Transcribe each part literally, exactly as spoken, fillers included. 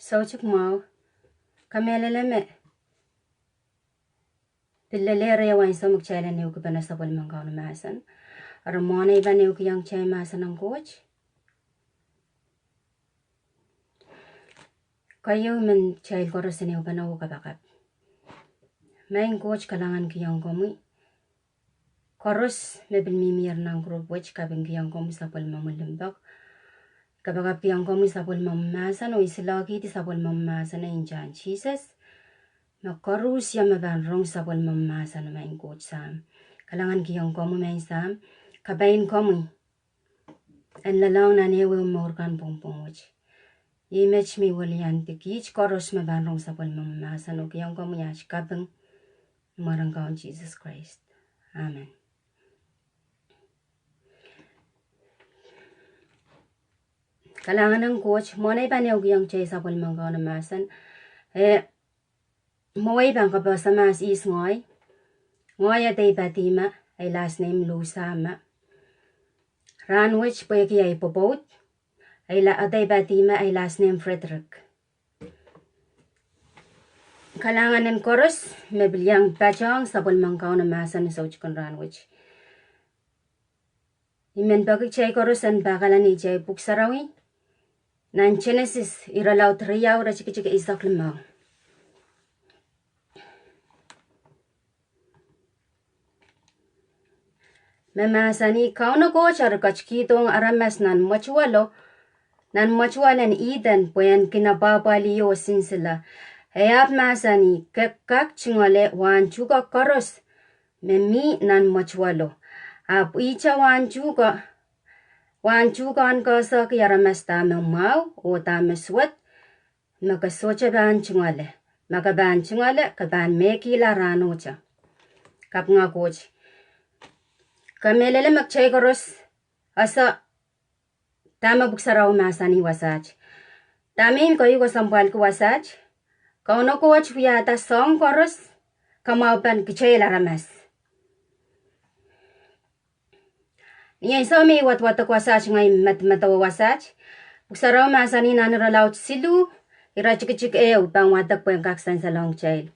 Soutik mwahu, kamehlele me pil lelehr ehu ansou me kitail en ehukipene sapwellimen Kauno mahsen. Eri mwohn ei pahn ehukihong kitail mahsen en Koht, keieu men kitail koaros en ehupene oh kapakap. Maing Koht, kalahngankihong komwi koaros me pil mihmier nan group wet, kapingkihong komwi sapwellimomwi limpoak. Kapakapkihong komwi sapwellimomwi mahsen oh I silaukihdi sapwellimomwi mahsen en Sises me koaros me pahn rong sapwellimomwi mahsen, maing Koht Sahm. Kalahngankihong komwi maing Sahm, kapai en komwi en lelohng nan ehuehu mour kan pwongpwong wet. Iei met me I weliandi kiht koaros me pahn rong sapwellimomwi mahsen oh kihong komwi aht kaping ni mwaren Kaun Sises Krais. Amen. Kalahngan en Koht, mwohn ei pahn ehukihong kitail sapwellimen Kauno mahsen, eh, mwowe I pahn kapehse mahs ihs ngehi. Ngehi edei Padihme, ei last name Lusahme. Rahnwet pwehki ei pwopwoud, ei la-, edei Padihme, ei last name Frederick. Kalahngan en koaros me pil iang patohng sapwellimen Kauno mahsen ni soutikin rahnwet. I men peki kitail koaros en pahkala ni kitail Pwuhk Sarawi nan Senesis irelaud riau, iretikitik eisek limau. Me mahsanih, Kauno Koht eri ketikihdohng aramas nan mwetuwelo, nan mwetuwel en Ihden pwe en kin apwahpwalih oh sinsile. E ahpw mahsanih, Ke kak tungoale wahn tuhke koaros me mi nan mwetuwelo, ahpw ihte wahn tuhke, wahn tuhke en koasoiahki aramas dahme mwahu oh dahme suwed, me ke sohte pahn tungoale. Ma ke pahn tungoale, ke pahn mehkihla rahnohte. Kapinga Koht. Kamehlele me kitail koaros ese dahme Pwuhk Sarawi mahsanih wasaht. Dahme I men keieu kesempwalki wasaht, Kauno Koht wiahda soahng koaros kamwahupen kitail aramas. Ni ansou me I wadwadek wasaht, ngehi medemedewe wasaht, Pwuhk Sarawi mahsanih nan irelaud siluh, iretikitik ehu, pahn wadek pwehn kak sansalohng kitail.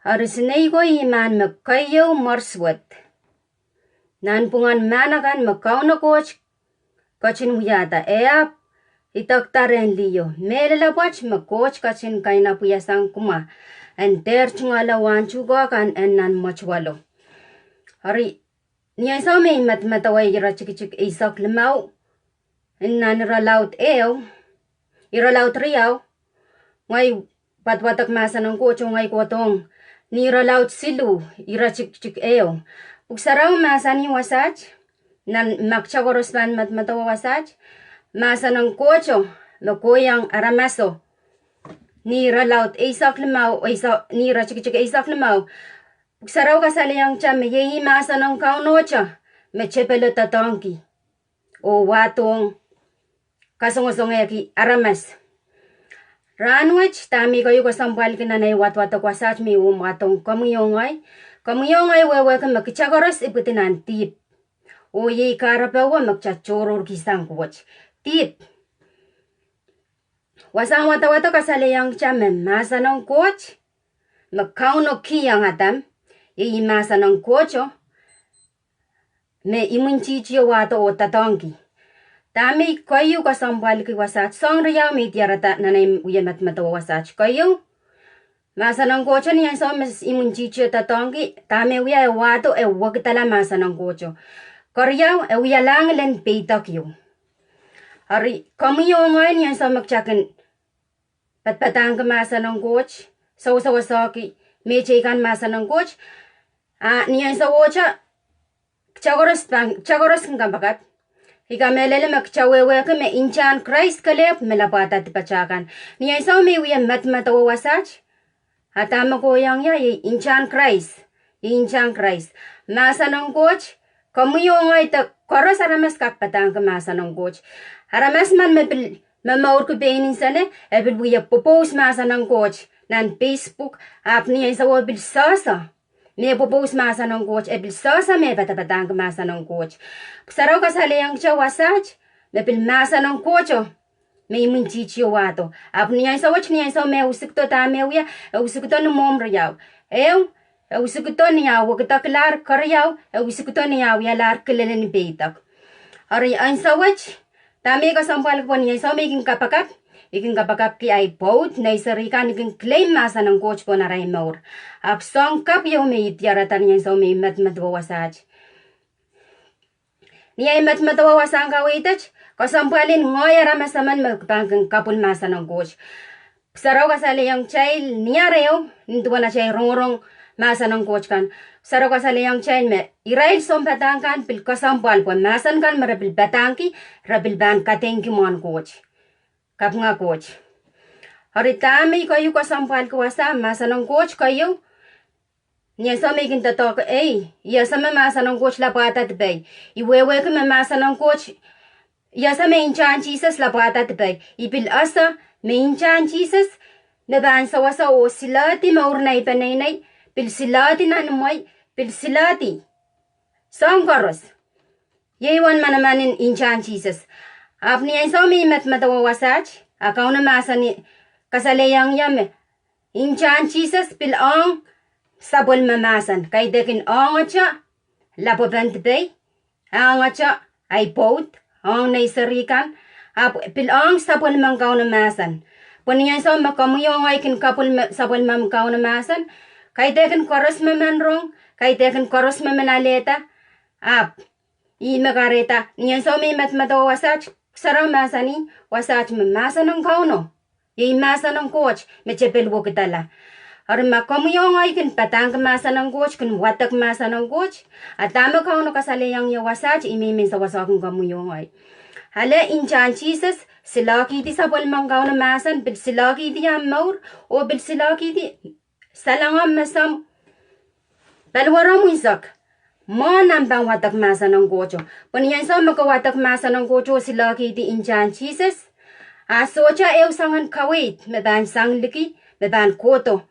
Eri sinei ko, ih mahn me keieu mwersuwed nanpwungen mahn akan me Kauno Koht ketin wiahda, e ahpw idekda rehn liho, Mehlel pwoat me Koht ketin kainap wiasang kumwa en dehr tungoale wahn tuhke kan en nan mwetuwelo. Eri ni ansou me I medemedewe iretikitik eisek limau nan irelaud ehu, irelaud riau, ngehi wadwadek mahsen en Koht oh ngehi kohdohng ni irelaud siluh, iretikitik ehu. Pwuhk Sarawi mahsanih wasaht, nan ma kitail koaros pahn medemedewe wasaht, mahsen en Koht me kohiong aramaso ni irelaud eisek limau, eisek, ni iretikitik eisek limau. Pwuhk Sarawi kasalehiong kitail me iei mahsen en Kaunohte me tepelo doadoahngki oh wahdohng kasongosongehki aramas. Rahnwet dahme I keieu kesempwalki nan ei wadwadek wasaht me I wahdohng komwi oh ngehi, komwi oh ngehi wehwehki me kitail koaros ipwidi nan dihp. Oh iei kahrepe me kitail tohrohrkihsang Koht. Dihp. Wasahn wadawad kasalehiong kitail me mahsen en Koht me Kauno kihong Adam, iei mahsen en Kohto me imwintihtio, wahdo oh doadoahngki. Dahme I keieu kesempwalki wasaht, soahng riau me I diarada nan ei wie medemedewe wasaht. Keieu, mahsen en Kohto ni ansou me imwintihtio, doadoahngki, dahme wia, e wahdo, e wekidala mahsen en Kohto. Keriau, e wialahngilen peidek ieu. Eri komwi oh ngehi ni ansou me kitail kin padapadahngki mahsen en Koht, sewesewesehki mehteikan mahsen en Koht, a ni ansowohte kitail koaros pahn, kitail koaros kin kapakap. I kamehlele me kitail wehwehki me ntahn Krais kelehpw me lapwahda dipatail kan. Ni ansou me I wie medemedewe wasaht, a dahme kohiong ie, iei ntahn Krais, iei ntahn Krais. Mahsen en Koht, komwi oh ngehi de koaros aramas kak padahngki mahsen en Koht. Aramas men me pil momourki pein nsene, e pil wie pwopwoud mahsen en Koht nan Facebook, ahpw ni ansowo pil sehse me pwopwoud mahsen en Koht, e pil sehse me padapadahngki mahsen en Koht. Pwuhk Sarawi kasalehiong kitail wasaht me pil mahsen en Kohto me imwintihti wahdo. Ahpw ni ansou wet, ni ansou me e usikdo, dahme e wia? E usikdo ni mwohmw riau. Ehu, e usikdo ni ah wekidekla keriau, e usikdo ni ah wialahr kilelen peidek. Eri ansou wet, dahme I kesempwalki? Pwe ni ansou me I kin kapakap, I kin kapakapki ahi pwoud, nei seri kan, I kin claim mahsen en Koht pohn arail mour. Ahpw soang kapw ieu me I diarada ni ansou me I medemedewe wasaht. Ni ahi medemedewe wasahn kaweid wet, kesempwal en ngehi aramas emen me pahn kin kapwul mahsen en Koht. Pwuhk Sarawi kasalehiong kitail ni areio, nin duwen atail rongorong mahsen en Koht kan, Pwuhk Sarawi kasalehiong kitail me irail sounpadahk kan pil kesempwal pwe mahsen kan me re pil padahngki, re pil pahn kadeingki mwohn Koht. Kapinga Koht. Eri dahme I keieu kesempwalki wasa, mahsen en Koht keieu, ni ansou me I kin doadoahk, ei, I ese me mahsen en Koht lapwahda dipei. I wehwehki me mahsen en Koht, I ese me ntahn Sises lapwahda dipei. I pil ese me ntahn Sises me pahn sewese oh silehdi mour nei peneinei, pil silehdi nan imwei, pil silehdi soang koaros. Iei uwen manaman en ntahn Sises. Ahpw ni ansou me I medemedewe wasaht, a Kauno mahsanih, kasalehiong ie me ntahn Sises pil ong sapwellime mahsen, kaidehkin ongete lapwepen dipei, ongete ahi pwoud, ong nei seri kan, ahpw pil ong sapwellimen Kauno mahsen. Pwe ni ansou me komwi oh ngehi kin kapwul me, sapwellimen Kauno mahsen, kaidehkin koaros me men rong, kaidehkin koaros me men alehda, ahpw ih me kahrehda ni ansou me I medemedewe wasaht, Pwuhk Sarawi mahsanih wasaht me mahsen en Kauno iei mahsen en Koht me tepil wekidala. Eri ma komwi oh ngehi kin padahngki mahsen en Koht, kin wadek mahsen en Koht, a dahme Kauno kasalehiong ie wasaht, ih me I men sewesehkin komwi oh ngehi. Ale ntahn Sises silehkihdi sapwellimen Kauno mahsen, pil silehkihdi omw mour, oh pil silehkihdi salengomw, mesomw, paliweromw unsek, mwohn omw pahn wadek mahsen en Kohto. Pwe ni ansou me ke wadek mahsen en Kohto, silehkihdi ntahn Sises, a sohte ehu soangen kaweid me pahn sang liki, me pahn kohdo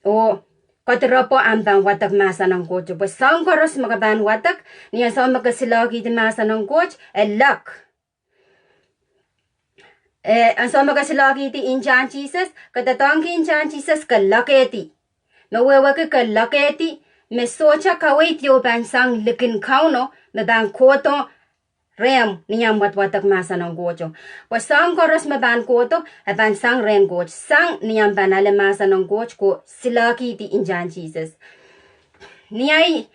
oh kediropwe omw pahn wadek mahsen en Kohto. Pwe soang koaros me ke pahn wadek, ni ansou me ke silehkihdi mahsen en Koht, e lok. Eh, ansou me ke silehkihdi ntahn Sises, ke doadoahngki ntahn Sises, ke lokehdi. Me wehwehki ke lokehdi, me sohte kaweid ieu pahn sang likin Kauno me pahn kohdo rehmw ni omw wadwadek mahsen en Kohto. Pwe soang koaros me pahn kohdo, e pahn sang rehn Koht, sang ni omw pahn ale mahsen en Koht, ke silehkihdi ntahn Sises. Ni ahi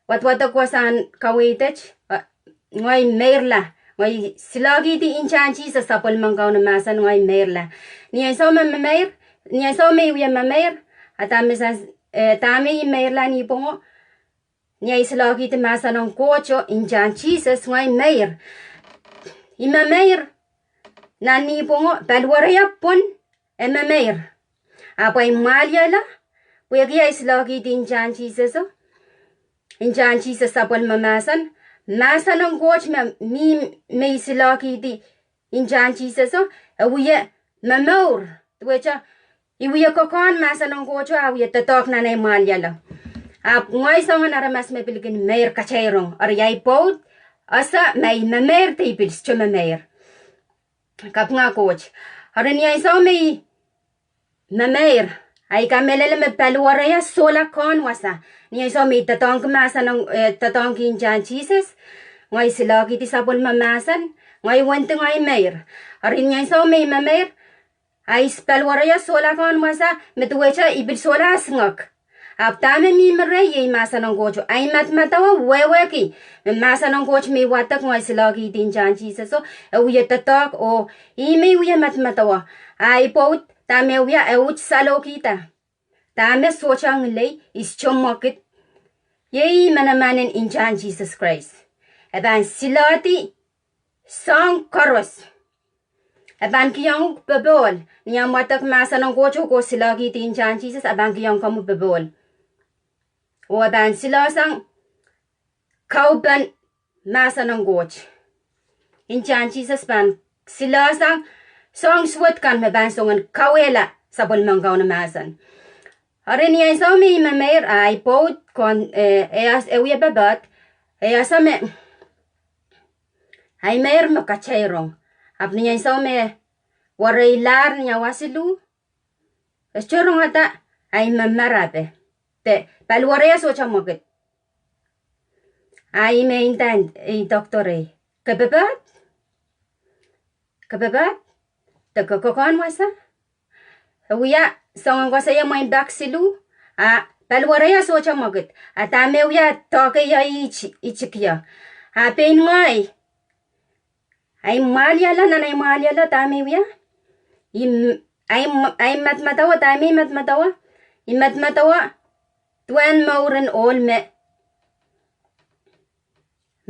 wadwadek wasahn kaweid wet, eh, ngehi meirla, ngehi silehkihdi ntahn Sises sapwellimen Kauno mahsen, ngehi meirla. Ni ansou me memeir, ni ansou me I wie memeir, a dahme sa, eh, dahme I meirla ni pwongo, ni ahi silehkihdi mahsen en Kohto, ntahn Sises, ngehi meir. I memeir nan ni pwongo, paliwareio pwon, e memeir. Ahpw ei mwahliala, pwehki ei silehkihdi ntahn Sises o, ntahn Sises sapwellime mahsen, mahsen en Koht me, me, me I silehkihdi ntahn Sises o, e wie momour, duwehte, I wie kokohn mahsen en Kohto, a wie doadoahk nan ei mwahlialo. Ahpw ngehi soangen aramas me pil kin meir katairong, eri ahi pwoud ese ma I memeir de I pil sohte memeir. Kapinga Koht. Eri ni ansou me I memeir, ahi kamehlele me paliwareio sohla kehn wasa. Ni ansou me I doadoahngki mahsen en, eh, doadoahngki ntahn Sises, ngehi silehkihdi sapwellime mahsen, ngehi wendi ngehi meir. Eri ni ansou me I memeir, ahi paliwareio sohla kehn wasa, me duwehte I pil sohla esingek. Ahpw dahme mihmi reh iei mahsen en Kohto. Ahi medemedewe wehwehki me mahsen en Koht me I wadek, ngehi silehkihdi ntahn Sises o, e wie doadoahk o, ih me I wie medemedewe. Ahi pwoud, dahme e wia, e uhd saloukihda. Dahme sohte ngilei, I sohte mwekid. Iei manaman en ntahn Sises Krais. E pahn silehdi soang koaros. E pahn kihong uhk popohl. Ni omw wadek mahsen en Kohto, ke silehkihdi ntahn Sises, e pahn kihong komwi popohl. Oh e pahn silehsang kaupen mahsen en Koht. Ntahn Sises pahn silehsang soang suwed kan me pahn song en kauwehla sapwellimen Kauno mahsen. Eri ni ansou me I memeir, ahi pwoud, kehn, eh, e as, e wie pepehd, e ese me ahi meir me katairong. Ahpw ni ansou me wereilahr ni awa siluh, e sohte rongada ahi me marape. De paliwereio sohte mwekid. A ih me inda, ih, doctor ei, ke pepad? Ke pepad? De ke kokohn wasa? E wia soangen koasoio mwein pak siluh, a paliwereio sohte mwekid. A dahme wia, doakeio ih, ih tikiyo. A pein ngehi, ahi mwahliala, nan ahi mwahliala dahme wia? Ih, ahi, ahi madamadau, dahme ih madamadau? Ih madamadau duwen mouren ohl me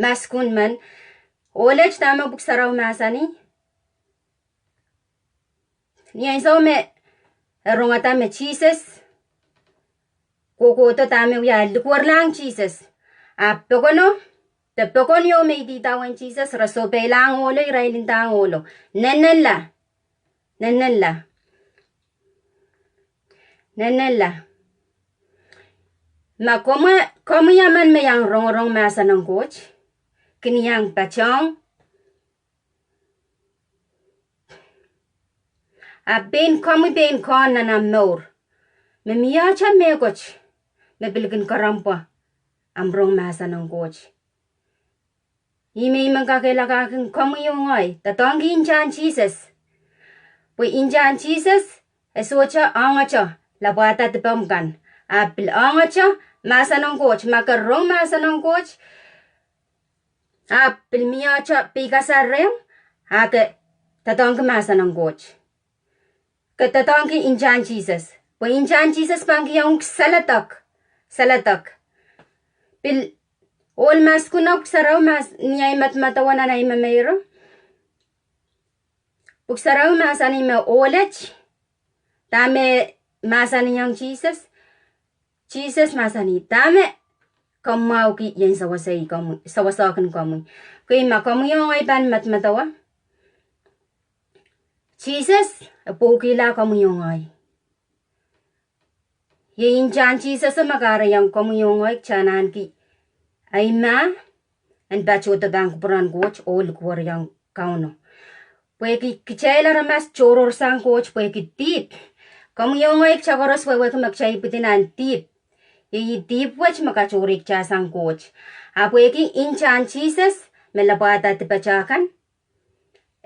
maskun men. Ohl et, dahme Pwuhk Sarawi mahsanih? Ni ansou me e rongada me Sises kohkohdo, dahme wia? Likwerlahng Sises. A pokono, de pokon ieu me idawehn Sises, re sohpeilahng ohlo, irail ndahng ohlo, Nennenla, nennenla, nennenla. Ma komwi, komwi emen me iang rongorong mahsen en Koht, kin iang patohng. A pein komwi pein kehn nan ahmw mour me mie ahmw mehkot me pil kin kerempwa ahmw rong mahsen en Koht. Ih me I men kakehlakahkin komwi oh ngehi, doadoahngki ntahn Sises. Pwe ntahn Sises e sohte ongete lapwada dipomw kan, ahpw pil ongete mahsen en Koht. Ma ke rong mahsen en Koht, ahpw pil mie ahmw peikasal rehmw, a ke doadoahngki mahsen en Koht. Ke doadoahngki ntahn Sises. Pwe ntahn Sises pahn kihong uhk saledek, saledek. Pil ohl maskuno, Pwuhk Sarawi mahs-, ni ahi madamadau nan ahi memeiro, Pwuhk Sarawi mahsanih me ohl et, dahme mahsanihong Sises? Sises mahsanih, dahme komw mwahuki ien sawasei komwi, sawasehkin komwi? Kei, ma komwi oh ngehi pahn madamadaua, Sises e pwoukihla komwi oh ngehi. Iei ntahn Sises me kahrehiong komwi oh ngehi kitail en ahneki eimah en patohdo pahn kupwuren Koht oh likwerihong Kauno. Pwehki kitail aramas tohrohrsang Koht pwehki dihp. Komwi oh ngehi kitail koaros wehwehki me kitail ipwidi nan dihp. Iei dihp wet me katohrehkitail sang Koht. A pwehki ntahn Sises me lapwada dipatail kan,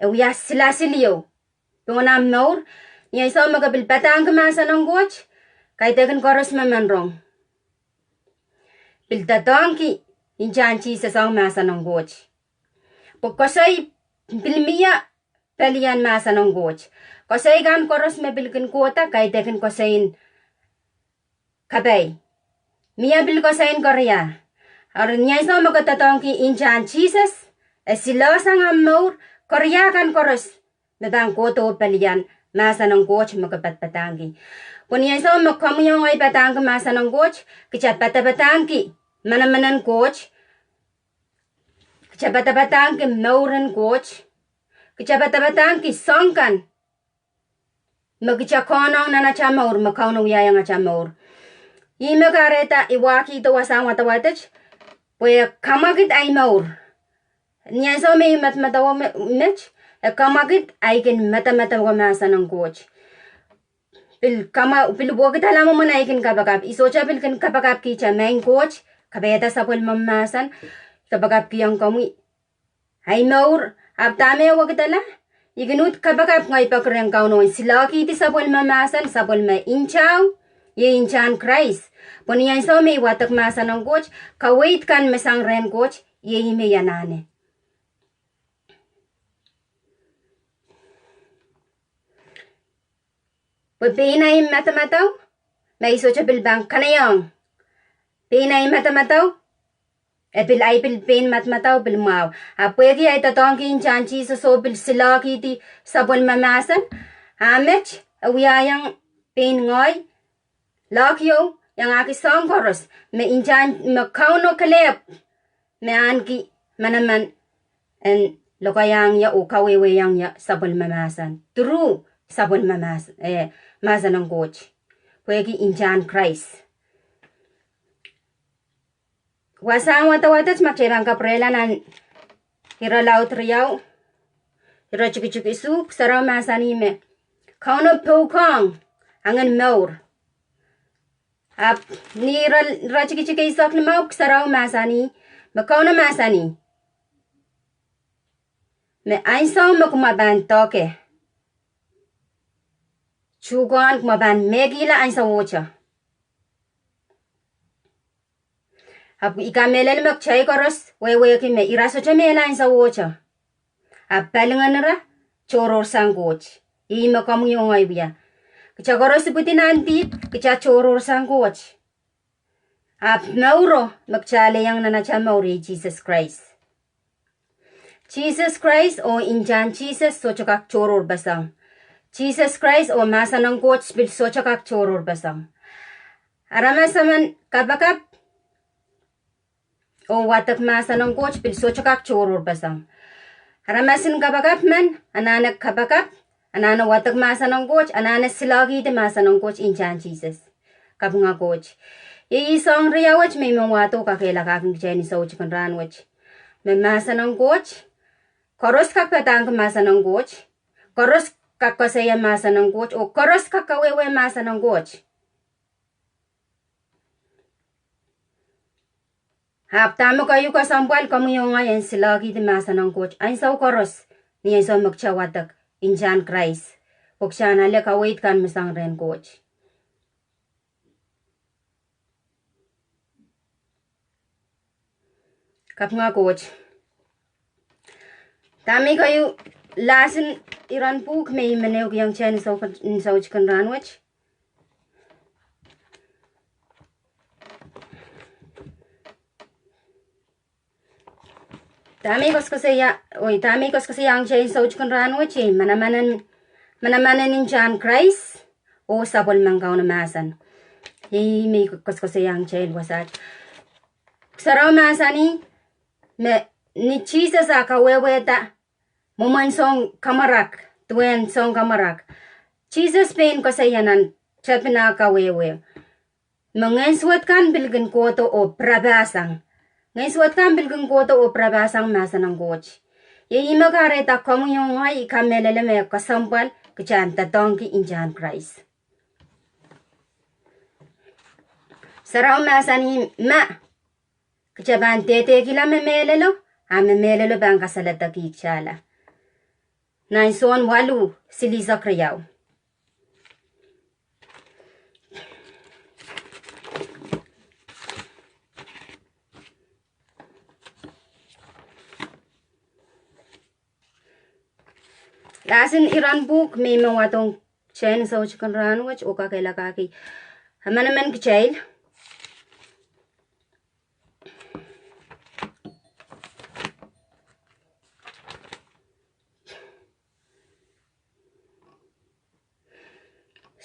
e wia silasil ieu pohn ahmw mour. Ni ansou me ke pil padahngki mahsen en Koht, kaidehkin koaros me men rong, pil doadoahngki ntahn Sises ong mahsen en Koht. Pwe koasoi pil mie pelien mahsen en Koht. Koasoi kan koaros me pil kin kohda, kaidehkin koasoi en kapai. Mie pil koasoi en koaria. Eri ni ansou me ke doadoahngki ntahn Sises, e siloh sang ahmw mour koaria kan koaros me pahn kohdo pelien mahsen en Koht me ke padapadahngki. Pwe ni ansou me komwi oh ngehi padahngki mahsen en Koht, kitail padapadahngki manaman en Koht, kitail padapadahngki mouren Koht, kitail padapadahngki soahng kan me kitail konohng nan atail mour, me Kauno wiahiong atail mour. Ih me kahrehda I wahkihdo wasahn wadawad et, pwe e kamwakid ahi mour. Ni ansou me I madamadau me-, met, e kamwakid ahi kin madamadau mahsen en Koht. Pil kamwa-, pil wekidala mwomwen ahi kin kapakap. I sohte pil kin kapakapki kitail, maing Koht, kapaiada sapwellime mahsen, kapakapkihong komwi ahi mour. Ahpw dahme wekidala? I kin uhd kapakap ngehi peki rehn Kauno en silahkihdi sapwellime mahsen, sapwellime ntao, iei ntahn Krais. Pwe ni ansou me I wadek mahsen en Koht, kaweid kan me sang rehn Koht, iei me I anahne. Pwe pein ahi madamadau, ma I sohte pil pahn kanaiehng, pein ahi madamadau, e pil, ahi pil pein madamadau pil mwahu. A pwehki ahi doadoahngki ntahn Sises oh pil silahkihdi sapwellime mahsen, a met, e wiahiong pein ngehi lohk ieu, iangahki soahng koaros, me ntahn, me Kauno kelehpw, me ahneki manaman en lokaiahng ie oh kawehwehiong ie sapwellime mahsen, through sapwellime mahs-, eh, mahsen en Koht. Pwehki ntahn Krais. Wasahn wadawad et ma kitail pahn kapwurehla nan irelaud riau, iretikitik isuh, Pwuhk Sarawi mahsanih me Kauno pwoukohng angin mour. Ahpw ni ire, iretikitik eisek limau, Pwuhk Sarawi mahsanih me Kauno mahsanih me ansou me kumwa pahn doke tuhkehn, kumwa pahn mehkihla ansowohte. Ahpw I kamehlele me kitail koaros wehwehki me ira sohte mehla ansowohte. Ahpw palingehn ira tohrohrsang Koht. Ih me komwi oh ngehi wia. Kitail koaros ipwidi nan dihp, kitail tohrohrsang Koht. Ahpw mouro me kitail iang nan atail mour iei Sises Krais. Sises Krais oh ntahn Sises sohte kak tohrohrpeseng. Sises Krais oh mahsen en Koht pil sohte kak tohrohrpeseng. Aramas emen kapakap oh wadek mahsen en Koht pil sohte kak tohrohrpeseng. Aramasin kapakap men anahne kapakap, anahne wadek mahsen en Koht, anahne silakiedi mahsen en Koht, ntahn Sises. Kapinga Koht. Iei soahng riau wet me I men wahdo kakehlakahkin kitail ni soutik en rahn wet. Me mahsen en Koht, koaros kak padahngki mahsen en Koht, koaros kak koasoia mahsen en Koht, oh koaros kak kawehwe mahsen en Koht. Ahpw dahme keieu kesempwal komwi oh ngehi en silakiedi mahsen en Koht ansou koaros, ni ansou me kitail wadek ntahn Krais, pwe kitail en ale kaweid kan me sang rehn Koht. Kapinga Koht. Dahme keieu, lasin iren pwuhk me I men ehukihong kitail ni sou, ni soutik en rahn wet. Dahme I koasokoasoia, oi, dahme I koasokoasoia ong kitail ni soutik en rahn wet iei manaman en, manaman en ntahn Krais oh sapwellimen Kauno mahsen. Iei me I koasokoasoia ong kitail wasaht. Pwuhk Sarawi mahsanih me ni Sises ah kawehwehda mwomwen soun kamwarak, duwen soun kamwarak, Sises pein koasoia nan tepin ah kawehwe me ngehn suwed kan pil kin kohdo oh pirapahsang. Ngehn suwed kan pil kin kohdo oh pirapahsang mahsen en Koht. Iei me kahrehda komwi oh ngehi, I kamehlele me kesempwal kitail en doadoahngki ntahn Krais. Sarawi mahsanih ma kitail pahn dehdehkihla me mehlelo, a me mehlelo pahn kasaledekihkitailla. Nan Sohn waluh, silihsek riau. Lasin iren pwuhk me I men wahdo ong kitail ni soutik en rahn wet oh kakehlakahki emenemen kitail.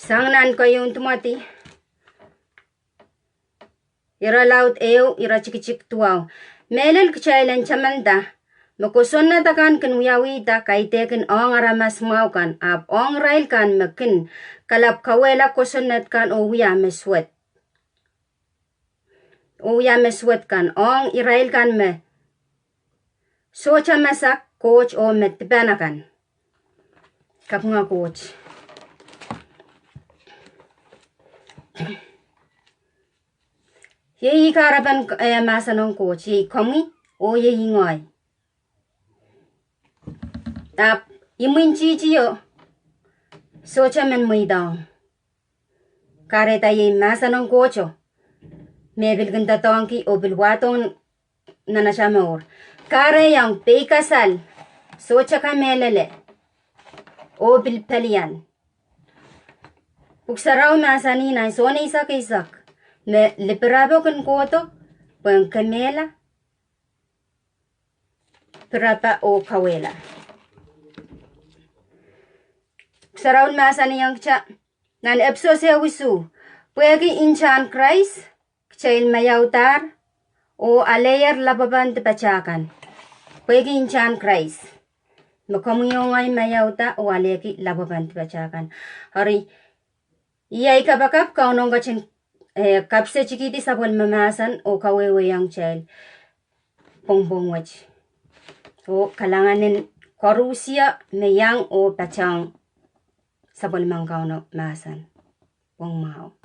Sang nan keieun Timoty, irelaud ehu, iretikitik duwau. Mehlel kitail en tamanda me kosonned akan kin wiawihda kaidehkin ong aramas mwahu kan, ahpw ong irail kan me kin kalap kawehla kosonned kan oh wia me suwed. Oh wia me suwed kan, ong irail kan me sohte masak Koht oh me dipan akan. Kapinga Koht. Iei kahrepen, eh, mahsen en Koht, iei komwi oh iei ngehi. Ahpw imwintihtio sohte men mweidohng. Kahrehda iei mahsen en Kohto me pil kin doadoahngki oh pil wahdohng nan atail mour. Kahrehiong peikasal sohte kamehlele oh pil pelian. Pwuhk Sarawi mahsanih nan Sohn eisek eisek me lipirapo kin kohdo pwehn kemehla pirapa oh kawehla. Pwuhk Sarawi mahsanihong kitail nan Episos ehu isuh, pwehki ntahn Krais kitail maiaudahr oh aleier lapwepen dipatail kan. Pwehki ntahn Krais me komwi oh ngehi maiauda oh alehki lapwepen dipatail kan. Eri, iei ahi kapakap, Kauno ketin, eh, kapisetikihdi sapwellime mahsen oh kawehwehiong kitail pwongpwong wet oh kalahngan en koaruhsie me iang oh patehng sapwellimen Kauno mahsen ong mwahu.